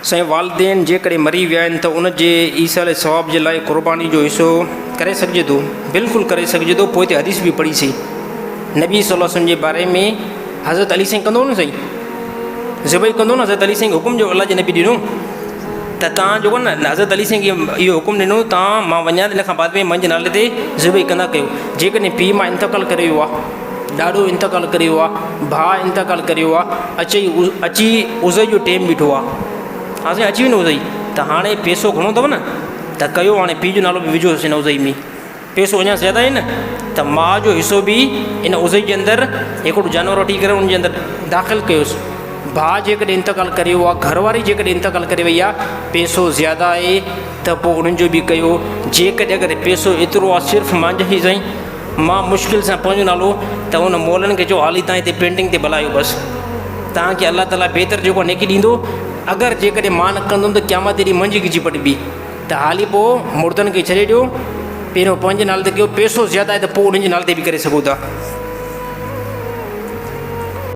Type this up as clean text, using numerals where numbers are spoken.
سائين والدين جيڪڏهن مري ويا آهن ته ان جي ايصال ثواب جي لاء قرباني جو حصو ڪري سگهجي ٿو؟ بلڪل ڪري سگهجي ٿو پوئتي حديث به پڙهي سين نبي صلي الله عليه وسلم جي باري ۾ حضرت علي سائين ڪندو هو نه سائين ذبح ڪندو نه حضرت علي سائين حڪم جو الله جي نبي ڏنو ته تان جيڪو نه حضرت علي سائين کي اهو حڪم ڏنو تان مان وڃان ان کان بعد ۾ منهنجي نالي تي ذبح ڪندا ڪيو جيڪڏهن پيء ماء انتقال ڪري ويو آهي ڏاڏو انتقال ڪري ويو آ، ڀاء انتقال ڪري ويو آ، اچي اچي عزئي جو ٽيم بيٺو آ. ها سائين اچي ويندو عزئي ته هاڻي پيسو گهڻو اٿو نه ته ڪيو هاڻي پيء جو نالو به وجهوس ان عزئي ۾ پيسو اڃا زياده آهي نه ته ماء جو حصو به ان عزئي جي اندر هڪڙو جانور وٺي ڪري ان جي اندر داخل ڪيوس. ڀاء جيڪڏهن انتقال ڪري ويو آ، گهر واري جيڪڏهن انتقال ڪري وئي آ، پيسو زياده آهي ته پوء انهن جو به ڪيو. جيڪڏهن اگر پيسو ايترو آ صرف مانجهي سائين مان مشڪل سان پنهنجو نالو ته ان مولن کي چئو حالي تان هتي پينٽنگ تي بلايو بس توهان کي الله تعالي بهتر جيڪو نيڪي ڏيندو اگر جيڪڏهن مان نه ڪندم ته قيامت جي ڏينهن منهنجي ڳچي پٽبي ته حالي پوء مردن کي ڇڏي ڏيو پهريون پنهنجي نالي تي ڪيو پيسو زياده آهي ته پوء انهن جي نالي تي به ڪري سگهو ٿا.